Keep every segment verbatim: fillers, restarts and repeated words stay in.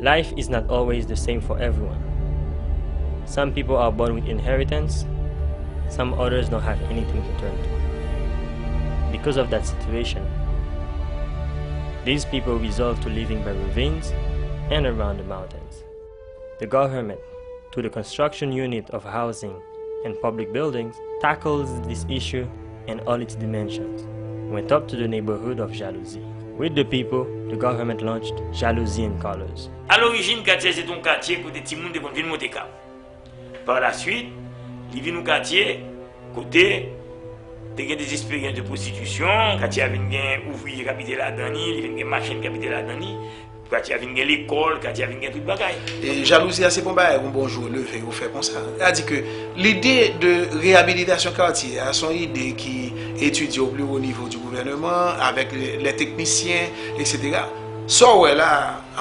Life is not always the same for everyone. Some people are born with inheritance, some others don't have anything to turn to. Because of that situation, these people resolve to living by ravines and around the mountains. The government, through the Construction Unit of Housing and Public Buildings, tackles this issue in all its dimensions, went up to the neighborhood of Jalousie. With the people, the government launched Jalousie in Colors. A lorijin, katye a se te yon katye kote timoun te konn vin monte kab. Par la suite, li vin yon katye kote te gen de esperyans de pwostitisyon, katye a vin gen ouvriye k abite ladan li, li vin gen machann k abite ladan li, katye a vin gen lekòl, katye a vin gen tout bagay. E jalouzi a, se pa yon bagay, yon bon jou leve, yo fè konsa. Sètadi ke lide de reyabilitasyon katye a, se yon ide ki etidye o pli wo nivo di gouvèneman, avèk lè, lè teknisyen, etsetera. Sa w wè la,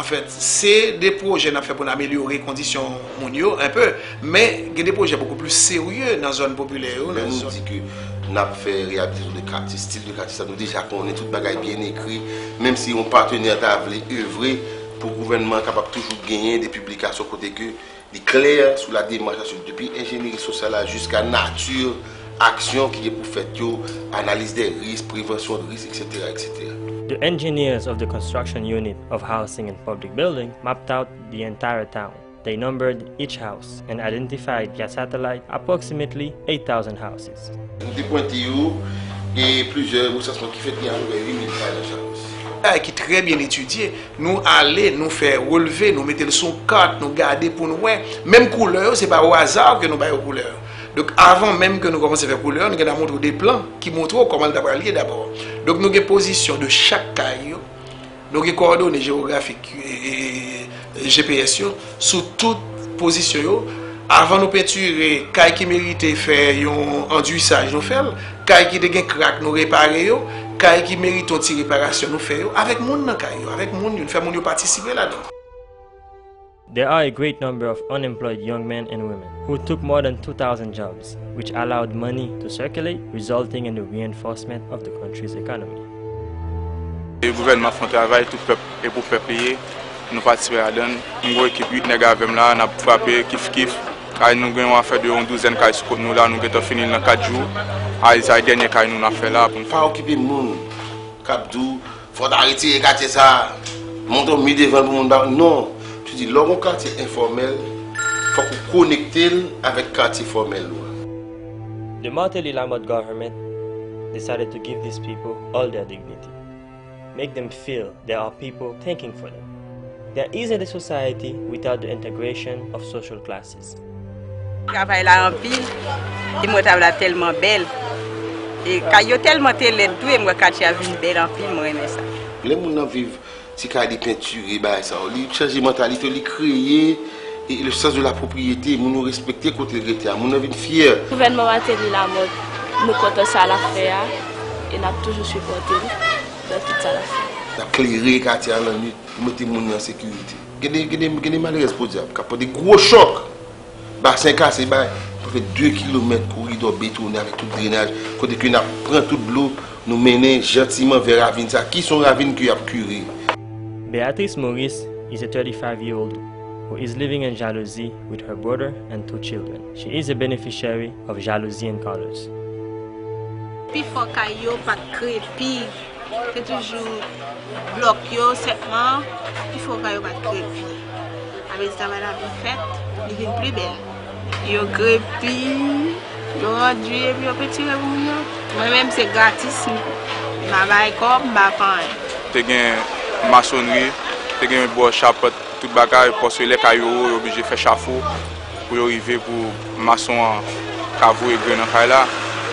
anfèt, se de pwojè n ap fè pou n amelyore kondisyon moun yo, enpe, men gen de pwojè bokou pli serye nan zòn popilè yo, lè nan nou zòn di ke n ap fè reyabilitasyon de katye, stil de katye sa, nou deja konnen tout bagay byen ekri, menm si yon patnè ta vle evre pou gouvènman an kapab toujou genyen de piblikasyon kote ke li klè sou la demach la, sou depi enjenyeri sosyal la jiska nati aksyon ki gen pou fèt yo, analiz de risk, prevansyon de risk, etsetera, etsetera. The engineers of the Construction Unit of Housing and Public Building mapped out the entire town. They numbered each house and identified via satellite approximately eight thousand houses. Nou te pwente yo, e plizyè resansman ki fèt gen apeprè uit mil kay nan chak house. Bagay ki trè byen etidye. Nou ale, nou fè relve, nou mete l sou kat, nou gade pou n wè. Menm koulè yo, se pa o aza ke nou ba yo koulè yo. Donk, avan menm ke nou kòmanse fè koulè yo, nou gentan montre w de plan ki montre w kòman l ta pral ye dabò. Donk, nou gen pozisyon de chak kay yo. Nou gen kowòdone jewografik, e, e, e, G P S yo, sou tout pozisyon yo. Avan nou pentire, kay ki merite fè yon andwisaj, nou fè l. Kay ki te gen krak, nou repare yo. Kay ki merite yon ti reparasyon, nou fè yo. Avèk moun nan kay yo, avèk moun yo, nou fè moun yo patisipe ladan. There are a great number of unemployed young men and women who took more than two thousand jobs, which allowed money to circulate, resulting in the reinforcement of the country's economy. E gouvènman fè yon travay, tout pèp, e pou pèp li ye, nou patisipe ladan l. M gen yon ekip uit nèg avè m la, n ap frape kif kif. Ay, nou gen yon afè de yon douzèn kay sou kont nou la, nou gentan fini l nan kat jou. Ay, sa e dènye kay nou n ap fè la pou n. Pa okipe moun k ap di w, fò w ta retire katye sa a, montre w mi devan l pou moun pa, non. M di, lè w gen yon katye enfòmèl, fòk ou konekte l avèk katye fòmèl ou a. The Martelly-Lamothe government decided to give these people all their dignity, make them feel there are people thinking for them. There isn't a society without the integration of social classes. Travay la anpil, e mwen travay la tèlman bèl. E kay yo tèlman te lèd tou, e mwen katye a vin bèl anpil, mwen renmen sa. Lè moun nan viv ti kay li pentire, bagay sa yo, li chanje mantalite, li kreye e le sens de la propriété, moun yo respekte kote l rete a, moun nan vin fyè. Gouvènman Martelly-Lamothe, nou kontan sa l ap fè a, e n ap toujou sipòte l nan tout sa l ap fè. N ap klere katye a lannwit pou mete moun nan an sekirite. Gen de, gen de, gen de malerèz podyab k ap pran de gwo chòk. Basen kase bay, pou fè de kilomèt koridò betone avèk tout drenaj, kote ke n ap pran tout dlo, nou mennen jantiman vè ravin sa, ki se yon ravin ke y ap kire. Beatrice Maurice is a thirty-five-year-old who is living in Jalousie with her brother and two children. She is a beneficiary of Jalousie in Colors. Pifò kay yo pa t krepi. Se toujou blòk yo sèlman, pifò kay yo pa t krepi. Apre travay la vin fèt, li vin pli bèl. Yo krepi, yo andui, epi yo pentire pou moun yo. Mwen menm, se gratis, m pa bay kòb, m pa fè anyen. Te gen masonri, te gen bò chapant, tout bagay, paske lè kay yo wo, yo oblije fè chafo pou yo rive pou mason an ka voye grenn nan kay la.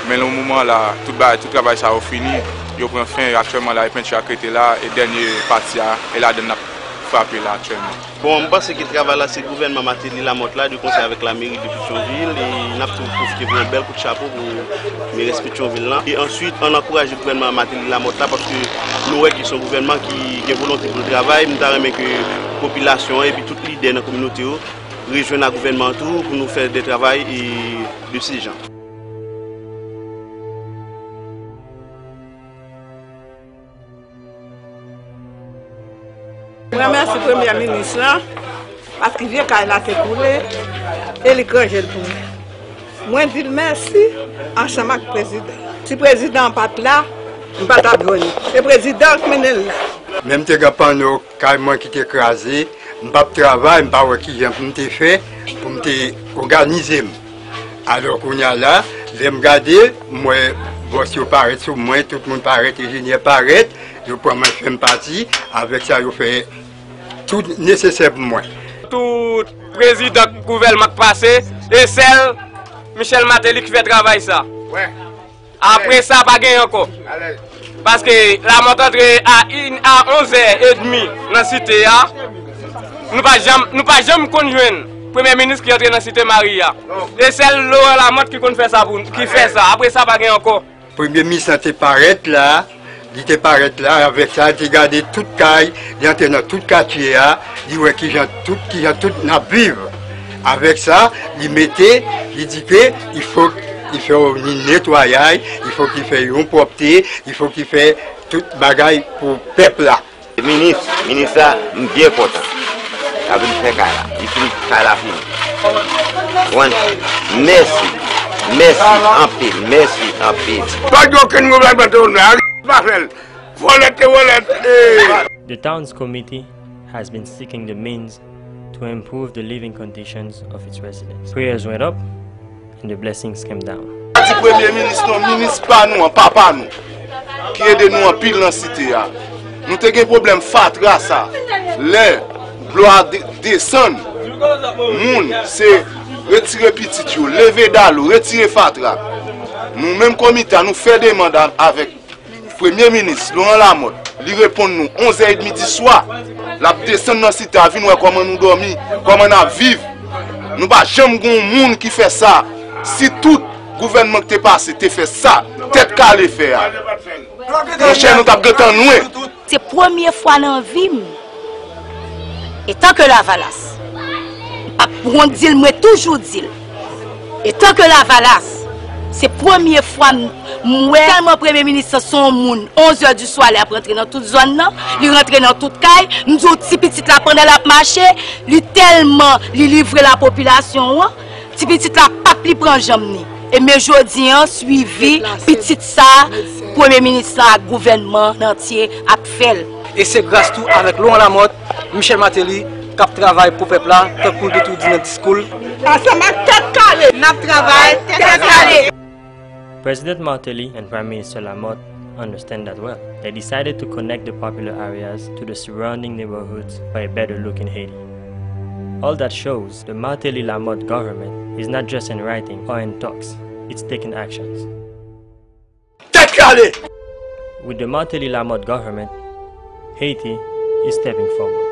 Men nan moman la, tout bagay, tout travay sa yo fini, yo pran fen, aktyèlman la, e penti a k rete la, e dènye pati a, e ladan n ap frape la aktyèlman. Bon, m panse ke travay la se gouvènman Martelly Lamothe la, de konsè avèk lameri de Petyonvil, e n ap tou pwofite voye yon bèl kout chapo pou merès Petyonvil lan. E answit, ann ankouraje gouvènman Martelly Lamothe la, paske nou wè ke se yon gouvènman ki gen volonte pou l travay. M ta renmen ke popilasyon an epi tout lidè nan kominote yo rejwenn ak gouvènman an tou pou nou fè de travay e de se jan. Mwen remèsye premye minis lan, paske vye kay la te koule, e li k ranje l pou mwen. Mwen di l mèsi ansanm ak prezidan. Si prezidan an pa t la, m pa t ap jwenn li. Se prezidan k mennen l la. Menm te gen panno kay mwen ki te kraze, m p ap travay, m pa wè kijan pou m te fè pou m te òganize m. Alò, kounye a la, lè m gade, m wè bòs yo parèt sou mwen, tout moun parèt, enjenyè parèt, yo pran mwen fè m pati, avèk sa yo fè tout nesesè pou mwen. Tout prezidan gouvènman k pase, e sèl Michel Martelly ki fè travay sa. Apre sa, pa gen ankò. Paske Lamòt antre a in, a onz è edmi nan site a. Nou pa janm, nou pa janm konn jwenn premye minis ki antre nan site Mari a. E sèl Laurent Lamòt ki konn fè sa pou, ki fè sa. Apre sa, pa gen ankò. Premye minis lan te parèt la, li te parèt la, avèk sa, li te gade tout kay, li antre nan tout katye a, li wè kijan tout, kijan tout n ap viv. Avèk sa, li mete, li di ke il faut li fè yon netwayaj, il faut li fè yon pwòpte, il faut li fè tout bagay pou pèp la. Minis, minis la, m byen kontan. Sa vin fè kay la. Li fin, kay la fini. Konprann? Mèsi. Mèsi anpil. Mèsi anpil. Pa gen okenn gouvènman te vin la. Pa fè l. Vòlè te vòlè. Eh. The town's committee has been seeking the means to improve the living conditions of its residents. Prayers went up and the blessings came down. Di premye minis nou, minis pa nou an, papa nou, ki ede nou anpil nan site a. Nou te gen pwoblèm fatra sa. Lè dlo a de-, desann, moun se retire pitit yo, leve dalo, retire fatra. Nou menm komite a, nou fè demann a-, avèk Premye minis Laurent Lamothe, li reponn nou onz è edmi di swa, l ap desann nan site a, vin wè kòman nou dòmi, kòman n ap viv. Nou pa janm gen yon moun ki fè sa. Si tout gouvènman ki te pase te fè sa Tèt Kale fè a, monchè, nou t ap gentan lwen. Se premye fwa nan vi m, etanke Lavalas, m p ap wont di l, mwen toujou di l, etanke Lavalas, se premye fwa m, m wè tèlman premye minis lan se yon moun, onz è di swa, li ap rantre nan tout zòn nan, li rantre nan tout kay, m di w ti pitit la pandan l ap mache, li tèlman, li livre la popilasyon an, ti pitit la p ap li pran janm ni. E men jodi an, swivi pitit sa, premye minis lan ak gouvènman an antye ap fè l. E se gras tou avèk Laurent Lamothe, Michel Martelly, k ap travay pou pèp la, tankou l te tou di nan diskou l. Ansanm ak Tèt Kale. N ap travay Tèt Kale. President Martelly and Prime Minister Lamothe understand that well. They decided to connect the popular areas to the surrounding neighborhoods for a better look in Haiti. All that shows the Martelly-Lamothe government is not just in writing or in talks, it's taking actions. Tèt kale! With the Martelly-Lamothe government, Haiti is stepping forward.